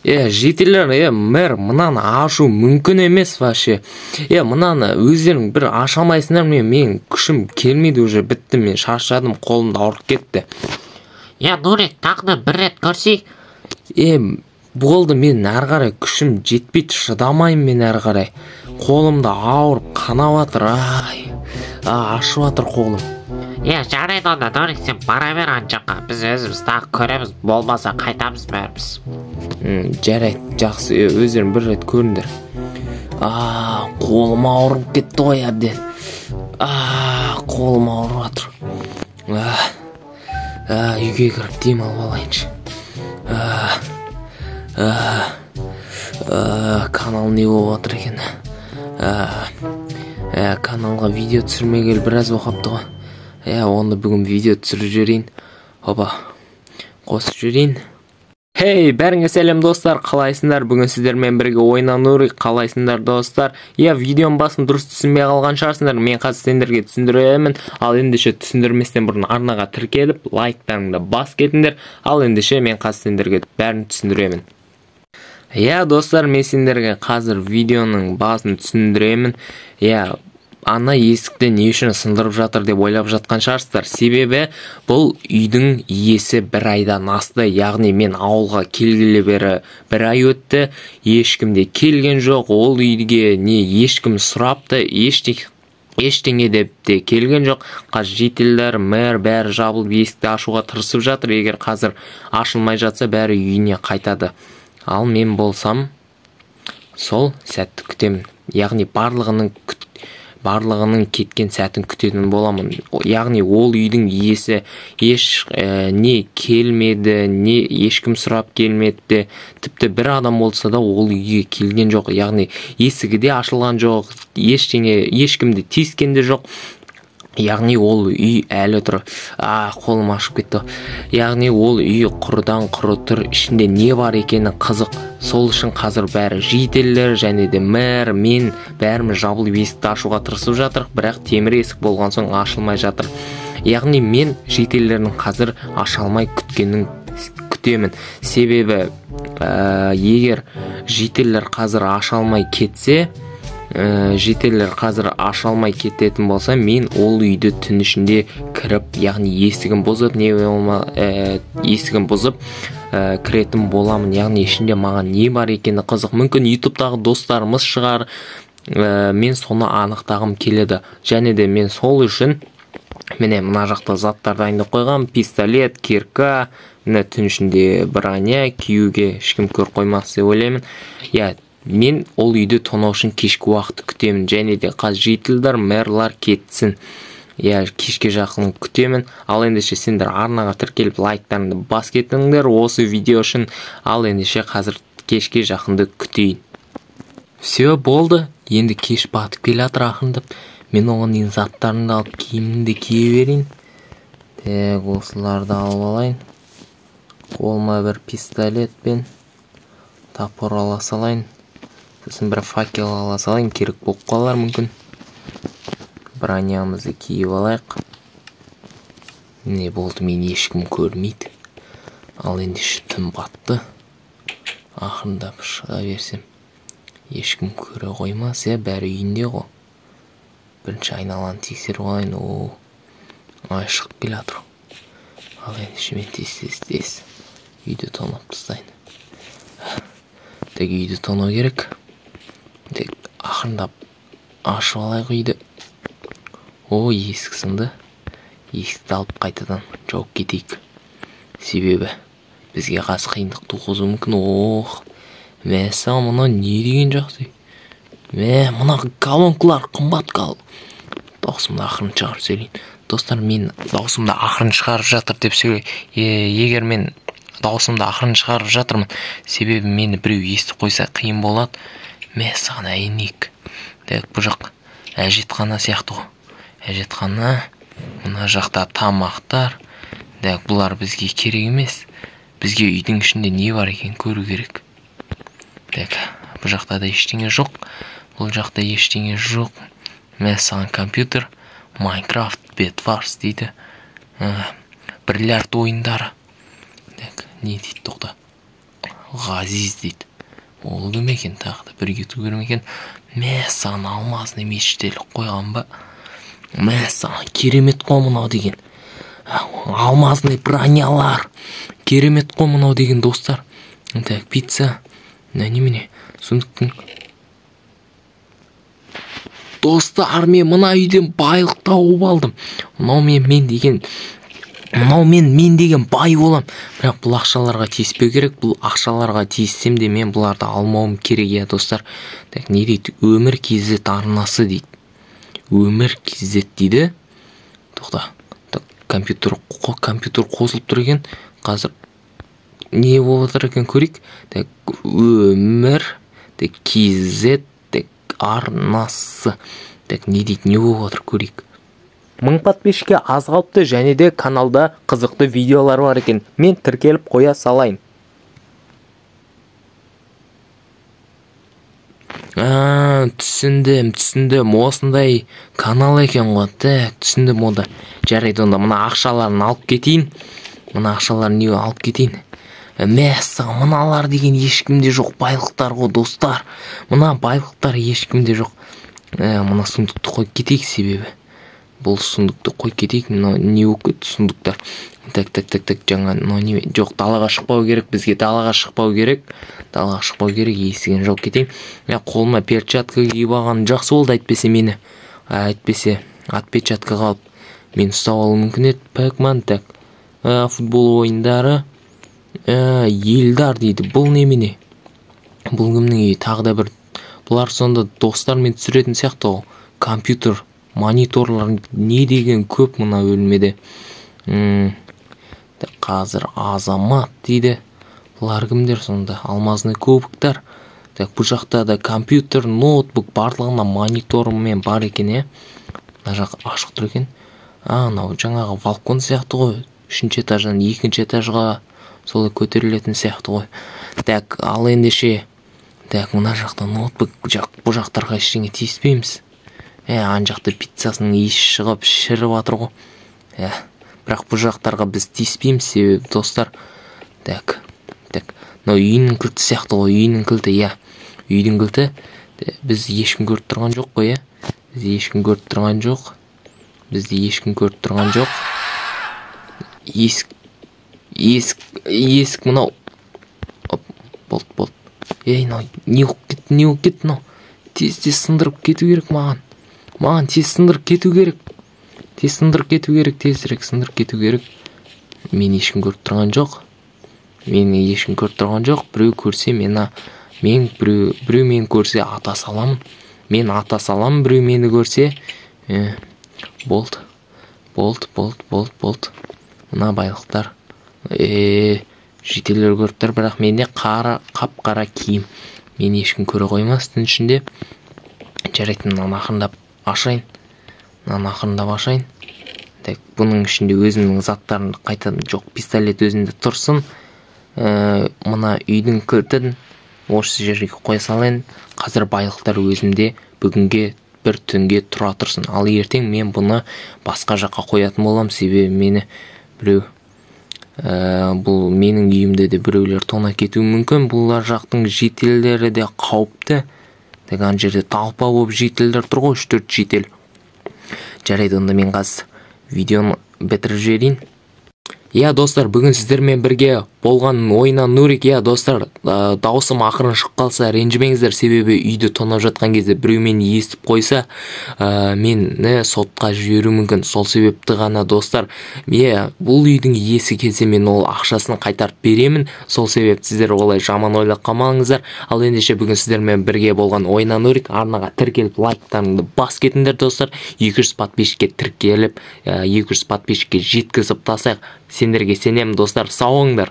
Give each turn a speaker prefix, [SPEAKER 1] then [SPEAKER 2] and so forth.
[SPEAKER 1] Жительдер, мэр, мынаны ашу мүмкін емес вообще. Мынаны өздерің бір аша алмайсыңдар, мен күшім келмейді уже, бітті, мен шаршадым, қолым да ауырып кетті.
[SPEAKER 2] Нурик, тағы да бір рет көрсей.
[SPEAKER 1] Болды, мен әрі қарай күшім жетпейді, шыдамаймын мен әрі қарай. Қолым да ауырып, қанап жатыр, ай, ашып жатыр қолым.
[SPEAKER 2] Жарайды онда, Нурик, сен бара бер ана жаққа, біз өзіміз тағы көреміз, болмаса қайтамыз бәріміз.
[SPEAKER 1] Жарайды, жақсы, өздерің бір рет көріңдер. Қолым ауырып кетті ғой әбден. Қолым ауырып жатыр. Үйге кіріп демалып алайыншы. Канал не болып жатыр екен? Каналға видео түсірмегелі біраз болып қалыпты ғой. Оны бүгін видео түсіріп жіберейін. Опа, қосып жіберейін. Хей, бәріңе сәлем достар, қалайсыңдар? Бүгін сіздермен бірге Ойна Нурик, қалайсыңдар достар? Видеоның басын дұрыс түсінбей қалған шығарсыңдар, мен қазір сендерге түсіндіремін. Ал ендеше түсіндірместен бұрын арнаға тіркеліп, лайктарыңды бас кетіңдер. Ал ендеше мен қазір сендерге бәрін түсіндіремін. Достар, мен сендерге қазір видеоның басын түсіндіремін. Ана есікті не үшін сындырып жатыр деп ойлап жатқан шығарсыздар. Себебі бұл үйдің иесі бір айдан асты, яғни мен ауылға келгелі бері бір ай өтті, ешкім де келген жоқ, ол үйге не ешкім сұрапты, ештеңе деп те келген жоқ. Қазір жительдер, мэр бәрі жабылып есікті ашуға тырысып жатыр. Егер қазір ашылмай жатса, бәрі үйіне қайтады. Ал мен болсам сол сәтті күтемін. Яғни барлығының кеткен сәтін күтетін боламын. Яғни ол үйдің иесі еш не келмеді, не ешкім сұрап келмеді де, тіпті бір адам болса да ол үйге келген жоқ. Яғни есігі де ашылған жоқ, ешкімді тиіскен де жоқ. Яғни ол үй әлі тұр. Қолым ашып кетті. Яғни ол үй құрыдан құры тұр, ішінде не бар екені қызық. Сол үшін қазір бәрі жительдер және де мэр, мен бәріміз жабылып есікті ашуға тырысып жатырық, бірақ темір есік болған соң ашылмай жатыр. Яғни мен жительдердің қазір аша алмай күткенін күтемін. Себебі егер жительдер қазір аша алмай кетсе, жительдер қазір аша алмай кететін болса, мен ол үйді түн ішінде кіріп, яғни есігін бұзып, не болма, есігін бұзып, кіретін боламын. Яғни ішінде маған не бар екені қызық. Мүмкін ютубтағы достарымыз шығар, мен соны анықтағым келеді. Және де мен сол үшін міне мына жақта заттар дайындап қойғам, пистолет, кирка, міне түн ішінде броня киюге ешкім көріп қоймас деп ойлаймын. Мен ол үйді тонау үшін кешкі уақытты күтемін. Және де қазір жительдер, мэрлар кетсін. Кешке жақын күтемін. Ал ендеше сендер арнаға тіркеліп лайктарыңды бас кетіңдер осы видео үшін. Ал ендеше қазір кешке жақынды күтейін. Все, болды. Енді кеш батып келе жатыр ақырындап. Мен оған дейін заттарымды алып киімімді кие берейін. Так, осыларды алып алайын. Қолыма бір пистолет пен топор ала салайын. Сосын бір факел ала салайын, керек болып қалар мүмкін. Бронямызды киіп алайық. Не болды, мен ешкім көрмейді. Ал ендеше түн батты. Ақырындап шыға берсем, ешкім көре қоймас, бәрі үйінде ғой. Бірінші айналаны тексеріп алайын. О, ай, шығып келе жатыр. Ал ендеше мен тез-тез үйді тонап тастайын. Тек үйді тонау керек. Тек ақырындап ашып алайық үйді. О, есік сынды. Есікті алып қайтадан жауып кетейік. Себебі бізге қазір қиындық туғызуы мүмкін. Ох, мәссаған, мынау не деген жақсы. Мә, мына колонкалар қымбат кал. Дауысымды ақырын шығарып сөйлейін. Достар, мен дауысымды ақырын шығарып жатыр деп сөйлей. Егер мен дауысымды ақырын шығарып жатырмын, себебі мені біреу естіп қойса қиын болады. Мәссаған, әйнек. Так, бұл жақ әжетхана сияқты ғой. Әжетхана, мына жақта тамақтар. Так, бұлар бізге керек емес. Бізге үйдің ішінде не бар екенін көру керек. Так, бұл жақта да ештеңе жоқ. Бұл жақта ештеңе жоқ. Мәссаған, компьютер, Майнкрафт, Бедварс дейді. Бриллиард ойындары. Так, Не дейді, тоқта. Ғазиз дейді. Ол кім екен, тағы да бір ютубер ме екен? Мәссаған, алмазный мечтелік қойған ба? Мәссаған, керемет қой мынау деген. Алмазный бронялар. Керемет қой мынау деген, достар. Так, пицца. Мына немене? Сундуктың. Достар, мен мына үйден байлық тауып алдым. Мынау мен деген, мынау мен деген бай болам. Бірақ бұл ақшаларға тиіспеу керек. Бұл ақшаларға тиіссем де мен бұларды алмауым керек, иә, достар. Так, не дейді? Өмір KZ арнасы дейді. Өмір KZ дейді. Тоқта. Так, компьютер қосылып тұр екен. Қазір не болып жатыр екен көрейік. Так, Өмір, так, KZ, так, арнасы. Так, не дейді, не болып жатыр көрейік.
[SPEAKER 3] 1000 подписчикке аз қалыпты, және де каналда қызықты видеолар бар екен. Мен тіркеліп қоя салайын.
[SPEAKER 1] Түсіндім. Осындай канал екен ғой. Так, түсіндім онда. Жарайды, онда мына ақшаларын алып кетейін. Мына ақшаларын не алып кетейін? Мәссаған, мыналар деген ешкімде жоқ байлықтар ғой, достар. Мына байлықтар ешкімде жоқ. Мына сундукты қойып кетейік, себебі бұл сундукты қойып кетейік. Мынау не болып кетті сундуктар? Так, так, так, так, жаңа мынау не? Жоқ, далаға шықпау керек, бізге далаға шықпау керек. Далаға шықпау керек, есігін жауып кетейін. Қолыма перчатка киіп алған жақсы болды, әйтпесе мені, әйтпесе отпечатка қалып мен ұстап алуым мүмкін еді. Пэкман, так, футбол ойындары. Елдар дейді. Бұл немене? Бұл кімнің үйі? Тағы да бір. Бұлар сонда достармен түсіретін сияқты ғой. Компьютер, мониторлар не деген көп мына бөлмеде. Қазір Азамат дейді. Бұлар кімдер сонда? Алмазный кубоктар. Так, бұл жақта да компьютер, ноутбук, барлығына монитормен бар екен, е? Мына жақ ашық тұр екен. Анау жаңағы балкон сияқты ғой. 3-ші этаждан 2-ші этажға солай көтерілетін сияқты ғой. Так, ал ендеше, так, мына жақта ноутбук, бұл жақтарға ештеңе тиіспейміз. Ана жақта пиццасының иісі шығып, шіріп жатыр ғой. Бірақ бұл жақтарға біз тиіспейміз, себебі достар. Так, так, мынау үйінің кілті сияқты ғой, үйінің кілті, иә. Үйдің кілті. Біз ешкім көріп тұрған жоқ қой, иә. Біз ешкім көріп тұрған жоқ. Бізді ешкім көріп тұрған жоқ. Есік, есік, есік мынау. Оп, болды, болды. Ей, мынау не болып кетті, не болып кетті мынау? Тез-тез сындырып кету керек маған. Маған тез сындырып кету керек. Тез сындырып кету керек, тезірек сындырып кету керек. Мені ешкім көріп тұрған жоқ. Мені ешкім көріп тұрған жоқ. Біреу көрсе мені, мен біреу, біреу мені көрсе ата саламын. Мен ата саламын, біреу мені көрсе. Болды. Болды, болды, болды, болды. Мына байлықтар. Жителдер көріп тұр, бірақ менде қара, қап-қара киім. Мені ешкім көре қоймас түн ішінде. Жарайды, мынаны ақырындап ашайын. Мынаны ақырындап ашайын. Так, бұның ішінде өзімнің заттарымды қайтадан, жоқ, пистолет өзінде тұрсын. Мына үйдің кілтін осы жерге қоя салайын. Қазір байлықтар өзімде бүгінге бір түнге тұра тұрсын. Ал ертең мен бұны басқа жаққа қоятын боламын, себебі мені біреу, бұл менің үйімде де біреулер тона кетуі мүмкін. Бұлар жақтың жителдері де қауіпті. Так, ана жерде толпа болып жителдер тұр ғой, 3-4 жител. Жарайды, онда мен қазір видеоны бітіріп жіберейін. Иә, достар, бүгін сіздермен бірге болған Ойнан Нурик. Иә, достар, дауысым ақырын шығып қалса ренжімеңіздер, себебі үйді тонап жатқан кезде біреу мені естіп қойса, мені сотқа жіберуі мүмкін. Сол себепті ғана, достар, иә, бұл үйдің иесі келсе мен ол ақшасын қайтарып беремін. Сол себепті сіздер олай жаман ойлап қалмаңыздар. Ал ендеше бүгін сіздермен бірге болған Ойнан Нурик. Арнаға тіркеліп лайктарыңды бас кетіңдер, достар. 200 подписчикке тіркеліп, 200 подписчикке жеткізіп тастайық. Сендерге сенемін, достар. Сау болыңдар.